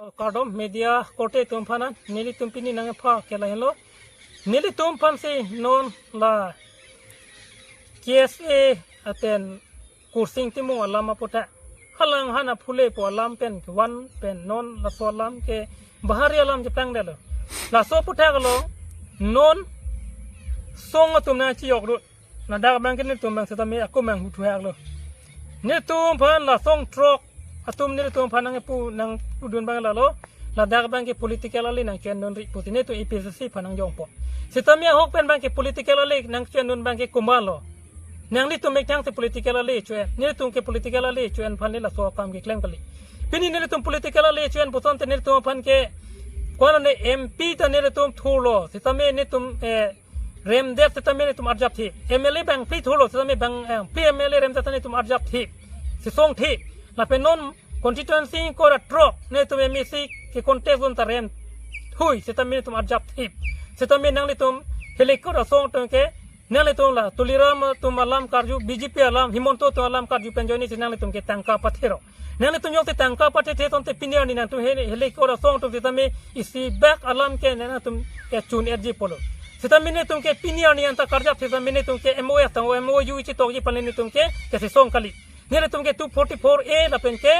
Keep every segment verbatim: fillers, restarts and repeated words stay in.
Kardom media korte atum aphan, nelitum pini nangkepha ke lahenlo. Nelitum aphansi non la K S A aten Kursing Timung alam aputhak, halanghan aphule pu alam pen van pen non laso alam ke bahari alam chepangdetlo. Laso aputhak along non song atum nangchiyok dut. Ladak abang ke netum abang setame ako mang huthuhaklo. Netum aphan la song throk atum netum aphan nangpu nangpudun abang lalo. Ladak abang ke political ale nangchendunri pusi netum A P H L C aphan nangjongpo. Setame ahok pen abang ke political ale nangchendun abang ke komatlo? Nanglitum methang si political ale cho-en. Netum ke political ale cho-en aphan ne laso akam keklem kali. Pini netum political ale cho-en pusonte netum aphan ke kwana ne M P ta netum thurlo. Setame netum, eh, remdet setame netum arjapthip. M L A bangphli thurlo setame bang, eh, phli M L A remdet setame netum arjapthip. Sesongthip. Lapen non constituency ingkoi ra throk netum M A C ke contest dunta remthui setame netum arjapthip. Setame nanglitum Helikot asong atum ke, nanglitum la Tuliram atum alam karju, B J P alam, Himanta atum alam karju pen ajoine si nanglitum ke tangka pathero. Nanglitum jongsi tangka pathethe asonte pini arni nangtum he, Helikot asong atum setame isi bak alam ke nangtum ke chun-etji apotlo. Setame netum ke pini arni anta karjap setame netum ke M O S tang M O U chetokji aphan netum ke kesesong kali. Netum ke two forty-four A lapen ke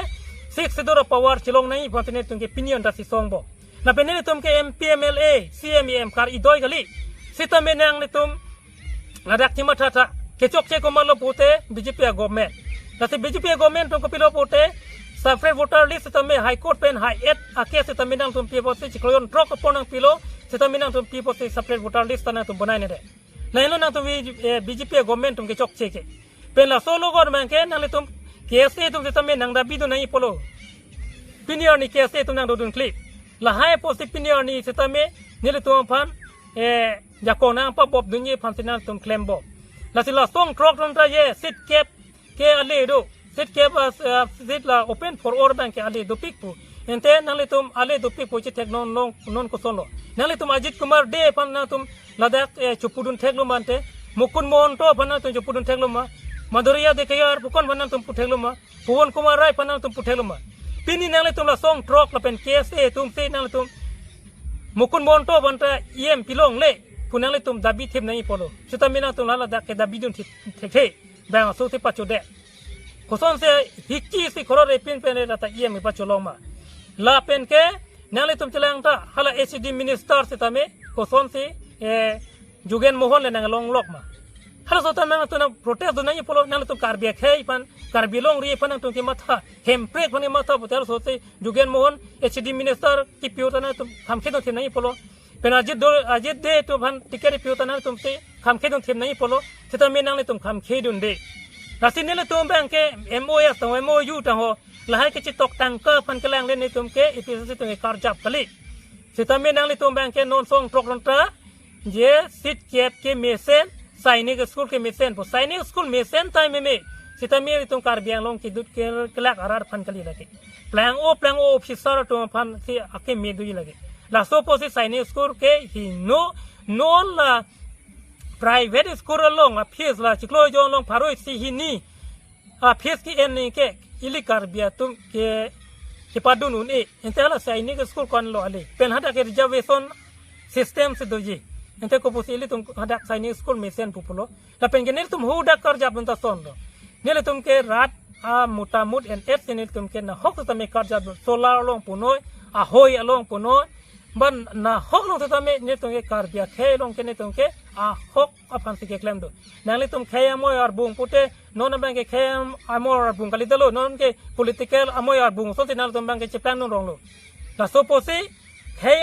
Sixth Schedule power chelong nangji aphan netum ke pini anta sesongpo. Lapen netum ke M P, M L A, C M, E M kar-idoi kali. Setame nanglitum ladak chemathatha, kechokche komatlo pute B J P a-government. Lasi B J P a-government atum kopilo pute separate voter list setame High Court pen High Court a-case setame nangtum pi apotsi chiklo jon throk apor nangpilo, setame nangtum pi apotsi separate voter list ta nangtum bonainede. Lahenlo nangtum, eh, B J P a-government atum kechokche ke. Pen laso alogot abang ke nanglitum K S A atum setame nangdabidun nangji apotlo. Pini arni K S A atum nangdodun kali. Lahai apotsi pini arni setame nelitum aphan, eh, jakong nangpabopdunji aphansi nangtum klempo. Lasi la song throk atum ta je seat kep ke ale do. Seat kep, ah, ah, seat la open for all abang ke ale dopik pu. Ante nanglitum ale dopik pu chethek non non non kosonlo? Nanglitum Ajit Kumar Dey aphan nangtum ladak, eh, chopudun thekloma ante? Mukund Mahanta aphan nangtum chopudun thekloma? Madhurjya Dikayar pu kon aphan nangtum pu thekloma? Pawan Kumar Rai aphan nangtum pu thekloma? Pini nanglitum la song throk lapen K S A atumsi nanglitum Mukund Mahanta aphan ta E M pilongle pu nanglitum dabithip nangji apotlo. Setame nangtum la ladak kedabidun thip thekthe. Bangso si pachodet. Kosonsi hiki si khorore pin pen lata E M pacholongma? Lapen ke nanglitum chelang ta hala H D minister setame kosonsi, eh, Jogen Mohan le nanglonglokma? Halaso ta nangtum nangprotest dun nangji apotlo? Nangtum Karbi akhei aphan, Karbi longri aphan nangtum kematha, Hemprek aphan kematha pute halaso si Jogen Mohan H D minister kipi ahut ta nangtum kham khedun thip nangji apotlo? Pen Ajit do, Ajit Dey atum aphan ticket pi ahut ta nangtumsi kham khedun thip nangji apotlo? Setame nanglitum kham khedunde. Lasi nelitum abang ke M O S tang M O U tang ho, lahai kechetok tangka aphan kelang le netum ke A P H L C atum ke karjap kali. Setame nanglitum abang ke non song throk atum ta je seat kep kemesen, Sainik School kemesenpo. Sainik School mesen time meme setame itum Karbi Anglong kedut ke kelak arat aphan kali lake. Plang-o plang-o officer atum aphansi akeme doji lake. Laso apotsi Sainik School ke hingno, non la private school along a-fees la chiklo jon along pharo isi hini a-fees ke-en nangji ke ili Karbi atum ke kepadun un-e. Ante hala Sainik School ko-anlo ale? Pen hadak ke reservation system si doji. Ante kopusi ilitum hadak Sainik School mesenpo pulo? Lapen ke nelitum hadak karjapdun ta asonlo. Nelitum ke rat amutamut en-et si nelitum ke nahok setame karjapdun. Solar along punoi, ahoi along punoi. Ban nahok along setame nelitum ke Karbi akhei along ke nelitum ke ahok aphansi keklemdun. Nanglitum khei amoi arbung pute, non abang ke khei amoi arbung kalidetlo, non ke political amoi arbung asonsi nangtum abang ke cheplangdun ronglo. Laso apotsi khei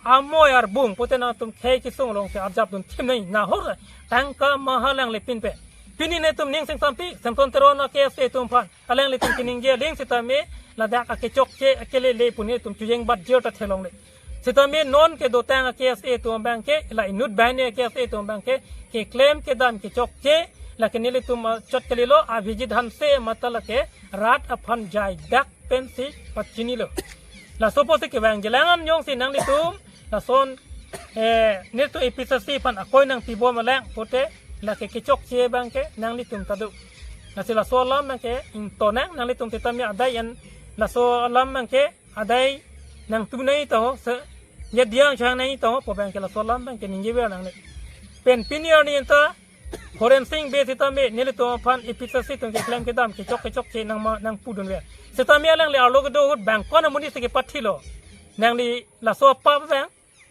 amoi arbung pute nangtum khei kesung alongsi arjapdun thip nangji, nahok tangka mahalang le pin pen. Pini netum ning singsampik, Samson Teron a-K S A atum aphan alanglitum keningje aling setame ladak akechokche akelele pu netum chojeng bat jir ta theklongle. Setame non kedotang a-K S A atum abang ke, la inut banghini a-K S A atum abang ke, keklem kedam kechokche, lake nelitum, ah, chot kalilo, Abhijit Hanse mate lake rat aphan jaidak pensi pachinilo. Laso apotsi kevang jelangan jongsi nanglitum lason, eh, nelitum A P H L C aphan akoi nangpibom alang pute, lake kechokche abang ke nanglitum ta do. Lasi laso alam abang ke ingtonang, nanglitum setame adai an laso alam abang ke adai nangtu nangji taho, se, ya diang chang nangji taho pu abang ke laso alam abang ke ningjever nangne. Pen pini arni anta forensic base sitame nelitum aphan A P H L C atum keklem kedam kechok kechokche nangma nangpudunver. Sitame alangli arlo kedo ahut bang ko-an amonit si kepathilo. Nangli laso apap abang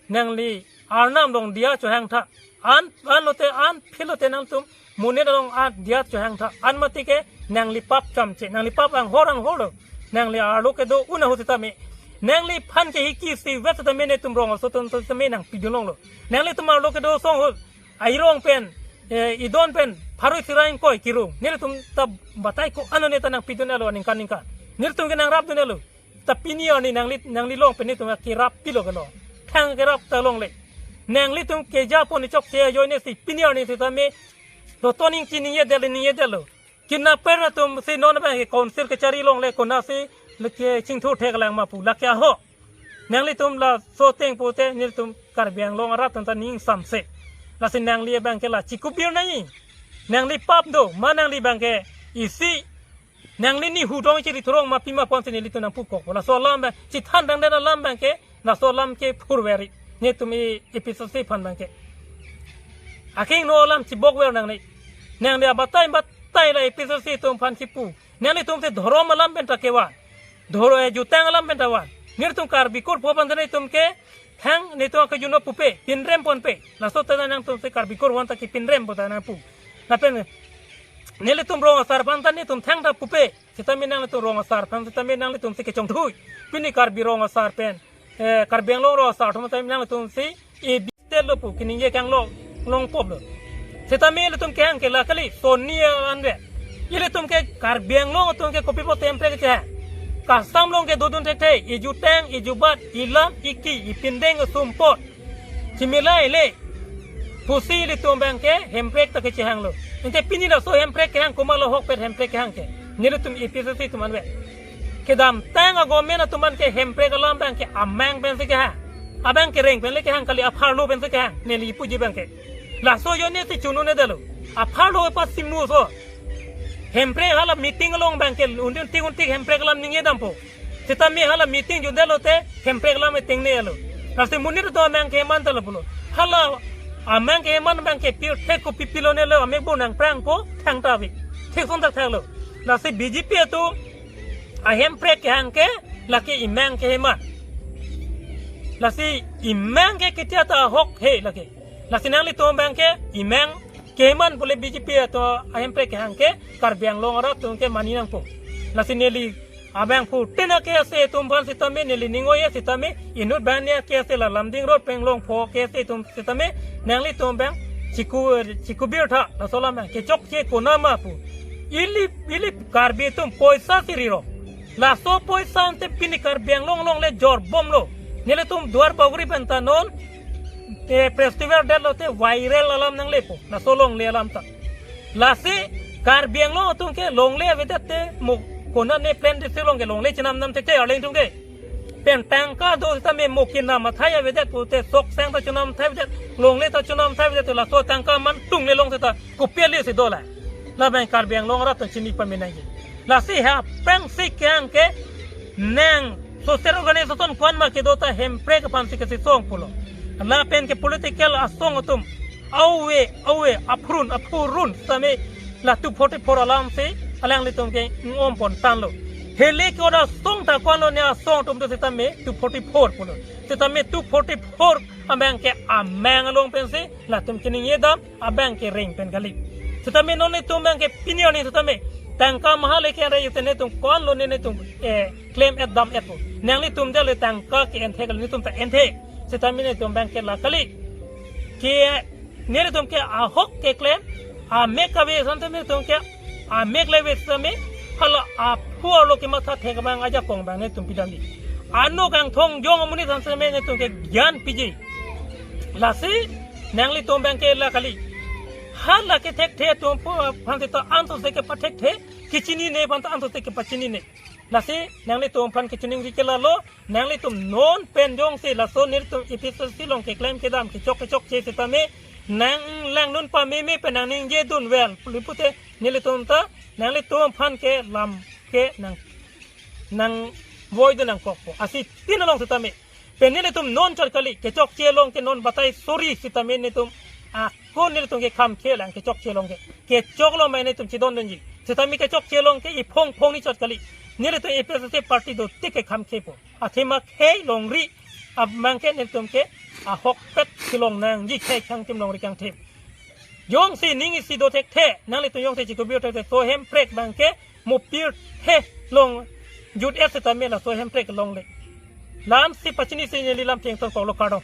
nangli arnam along diya chohang tha. An, an lote, an phil lote nangtum monit along an diya chohang tha. An mati ke nangli pap chamche, nangli pap anghor anghor lo. Nangli arlo kedo un ahut sitame, nangliphan ke hiki si vet sitame netum rong aso atum sitame nangpidun longlo. Nanglitum arlo kedo asong ahut, airong pen, eh, idon pen pharo isi ra ingkoi kirung. Nelitum ta batai ko-an ne ta nangpidun-etlo aningkan ningkan. Nelitum ke nangrapdun-etlo. Ta pini arni nangli, nangli long pen netum kerap pilo kelong. Thang kerap ta longle. Nanglitum keja pon chokche ajoine si pini arni sitame Roton Ingti ningjedetlo, ningjedetlo. Kidnapper atum si non abang ke council kachari longle, konatsi lake chingthur theklang ma pu lake ahok. Nanglitum laso ateng pute nelitum Karbi Anglong arat atum ta ning samse. Lasi nangli abang ke la chikubir nangji. Nangli pap do, ma nangli abang ke isi nangli ni hudong chiri thurong ma pima pon si nelitum nangpukok. Laso alam abang, chethan dangdet alam abang ke, laso alam ke phurveri. Netum i A P H L C aphan abang ke. Akeng no alam chibokver nangne. Nangli abatai batai la A P H L C atum aphan chipu. Nanglitum te dhorom alam pen ta kevan. Dhoro, eh, jutang alam pen ta van. Netum Karbi Kur pho aphan ta netum ke thang netum ke juno pupe, pinrem ponpe. Laso ta nangtum si Karbi Kur aphan ta kepinrem pon ta nangpu. Lapen nelitum rong asar aphan ta netum thangta pupe. Sitame nanglitum rong asar aphan sitame nanglitum si kechongthui. Pini Karbi rong asar pen, eh, Karbi Anglong rong asar atum sitame nanglitum si A B state lo pu keningje kanglong, longpoplo. Sitame ilitum kehang ke la kali, sonni anve. Ilitum ke Karbi Anglong atum ke kopi pu hemprek kehang. Karsam along ke dodun thekthe, ijutang, ijubat, ilam, iki, ipindeng, isumpot. Chimila ile. Pusi ilitum abang ke hemprek ta kechehanglo. Ante pini laso hemprek kehang komat ahokpet hemprek kehang ke. Nelitum A P H L C atum anve. Kedamtang a-government atum an ke hemprek alam abang ke amang pensi kehang. Abang kereng pen le kehang kali, apharlo pensi kehang. Neli puji abang ke. Laso ajoine si chunu ne dalo. Apharlo pa simu so. Hemprek hala meeting along abang ke untin tik untik hemprek alam ningje dampo. Sitame hala meeting jundetlo te hemprek alam tengnelo. Lasi monit do amang keman ta lo pulo. Hala amang keman abang ke pirthe ko pipilonelo, amek bo nangprang ko thangta vi. Thekson ta thanglo. Lasi B J P atum ahemprek kehang ke lake imang keman. Lasi imang ke ketia ta ahok he lake. Lasi nanglitum abang ke imang keman pule B J P atum ahemprek kehang ke Karbi Anglong arat atum ke mani nangpo. Lasi neli abang phu tena K S A atum aphan sitame neli ning-oi sitame inut abang ne K S A la Lumding Road pen Longpho K S A atum sitame nanglitum abang chiku, chikubir tha laso alam abang kechokche konat ma pu. Ili, ili Karbi atum poisa si riro. Laso poisa ante pini Karbi Anglong along le jorbomlo. Nelitum Duar Bagori pen ta non, eh, festival detlo te viral alam nanglepo. Laso longle alam ta. Lasi Karbi Anglong atum ke longle avedet te mo konat ne plain district along ke longle chenam nam te te arleng atum ke. Pen tangka do sitame mo kinam athai avedet pute sok seng ta chunam athai avedet, longle ta chunam athai avedet, laso tangka man tungle long seta kopi ale si do la. Labang Karbi Anglong arat atum chini pamenangji. Lasi ha peng si kehang ke nang social organization ko-an ma kedo ta hemprek aphan si kachesong pulo. Lapen ke political asong atum awe awe aphurun aphurun sitame la two forty-four alam si alanglitum ke ngom pon tanlo. Hele ke oda asong ta ko-anlo ne asong atum do sitame two forty-four pulo. Sitame two forty-four abang ke amang along pensi latum keningje dam abang kereng pen kali. Sitame non netum abang ke pini arni sitame tangka maha le ke re yute netum ko-anlo ne netum, eh, claim et dam et po. Nanglitum dale tangka ke enthe kali, netum ta enthe. Sitame netum abang ke la kali. Ke nelitum ke ahok ke claim, amek kave sitame netum ke amek le ve sitame hala aphu arlo kematha thek abang ajakong abang netum pidamji. Ano kangthong jong amonit aphan sitame netum ke gyan piji. Lasi nanglitum abang ke la kali. Hala kethekthe atum aphan seta anso se kepathekthe, kechinine aphan ta anso se kepachinine. Lasi nanglitum aphan kechiningri ke lalo, nanglitum non pen jongsi laso nelitum A P H L C along keklem kedam kechok kechokche sitame nanglangnun pameme pen nangningje dunvel pule pute nelitum ta nanglitum aphan ke lam ke nang, nang voido nangkokpo. Asi tin along sitame. Pen nelitum non chot kali, kechokche along ke non batai suri sitame nelitum. Ako nelitum ke kham khe lang kechokche along ke. Kechok along mai nelitum chedondunji. Sitame kechokche along ke iphong phong ni chot kali. Nelitum A P H L C party dotik ke kham khepo. Athema khei longri abang ke nelitum ke ahokpet kelong nangji khei kangthim longri kangthim. Jongsi ning isi do thekthe, nanglitum jongsi chikubir thekthe, laso hemprek abang ke mopir the long jut-et sitame laso hemprek longle. La-ansi pachinisi neli lam thengton koklo, kardom.